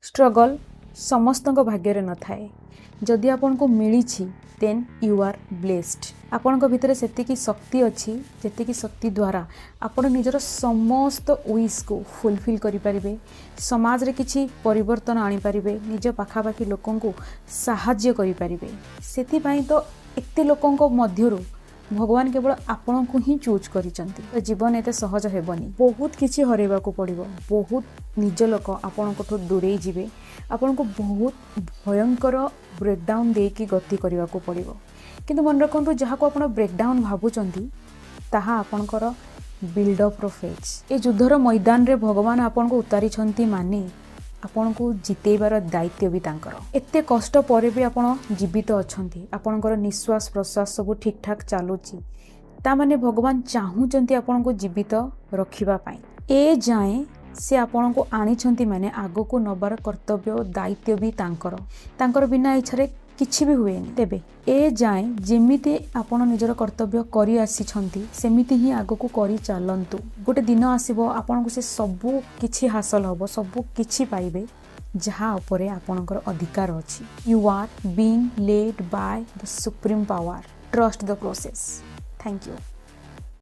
Struggle ସମସ୍ତଙ୍କ ଭାଗ୍ୟରେ ନଥାଏ। ଯଦି ଆପଣଙ୍କୁ ମିଳିଛି, then you are blessed. ଆପଣଙ୍କ ଭିତରେ ସେତିକି ଶକ୍ତି ଅଛି, ଯେତିକି ଶକ୍ତି ଦ୍ୱାରା ଆପଣ ନିଜର ସମସ୍ତ ୱିଶ୍କୁ ଫୁଲଫିଲ୍ କରିପାରିବେ, ସମାଜରେ କିଛି ପରିବର୍ତ୍ତନ ଆଣିପାରିବେ, ନିଜ ପାଖାପାଖି ଲୋକଙ୍କୁ ସାହାଯ୍ୟ କରିପାରିବେ। ସେଥିପାଇଁ ତ ଏତେ ଲୋକଙ୍କ ମଧ୍ୟରୁ ଭଗବାନ କେବଳ ଆପଣଙ୍କୁ ହିଁ ଚୁଜ୍ କରିଛନ୍ତି। ତ ଜୀବନ ଏତେ ସହଜ ହେବନି। ବହୁତ କିଛି ହରାଇବାକୁ ପଡ଼ିବ। ବହୁତ ନିଜ ଲୋକ ଆପଣଙ୍କଠୁ ଦୂରେଇ ଯିବେ। ଆପଣଙ୍କୁ ବହୁତ ଭୟଙ୍କର ବ୍ରେକ୍ଡାଉନ୍ ଦେଇକି ଗତି କରିବାକୁ ପଡ଼ିବ। କିନ୍ତୁ ମନେ ରଖନ୍ତୁ, ଯାହାକୁ ଆପଣ ବ୍ରେକ୍ଡାଉନ୍ ଭାବୁଛନ୍ତି, ତାହା ଆପଣଙ୍କର ବିଲ୍ଡଅପ୍ର ଫେଜ୍। ଏ ଯୁଦ୍ଧର ମଇଦାନରେ ଭଗବାନ ଆପଣଙ୍କୁ ଉତାରିଛନ୍ତି, ମାନେ ଆପଣଙ୍କୁ ଜିତେଇବାର ଦାୟିତ୍ୱ ବି ତାଙ୍କର। ଏତେ କଷ୍ଟ ପରେ ବି ଆପଣ ଜୀବିତ ଅଛନ୍ତି, ଆପଣଙ୍କର ନିଶ୍ୱାସ ପ୍ରଶ୍ୱାସ ସବୁ ଠିକ୍ଠାକ୍ ଚାଲୁଛି, ତା ମାନେ ଭଗବାନ ଚାହୁଁଛନ୍ତି ଆପଣଙ୍କୁ ଜୀବିତ ରଖିବା ପାଇଁ। ଏ ଯାଏଁ ସେ ଆପଣଙ୍କୁ ଆଣିଛନ୍ତି, ମାନେ ଆଗକୁ ନେବାର କର୍ତ୍ତବ୍ୟ ଓ ଦାୟିତ୍ୱ ବି ତାଙ୍କର। ତାଙ୍କର ବିନା ଇଚ୍ଛାରେ କିଛି ବି ହୁଏନି। ତେବେ ଏ ଯାଏଁ ଯେମିତି ଆପଣ ନିଜର କର୍ତ୍ତବ୍ୟ କରି ଆସିଛନ୍ତି, ସେମିତି ହିଁ ଆଗକୁ କରି ଚାଲନ୍ତୁ। ଗୋଟେ ଦିନ ଆସିବ, ଆପଣଙ୍କୁ ସେ ସବୁ କିଛି ହାସଲ ହେବ, ସବୁ କିଛି ପାଇବେ, ଯାହା ଉପରେ ଆପଣଙ୍କର ଅଧିକାର ଅଛି। You are being led by the supreme power. Trust the process. Thank you.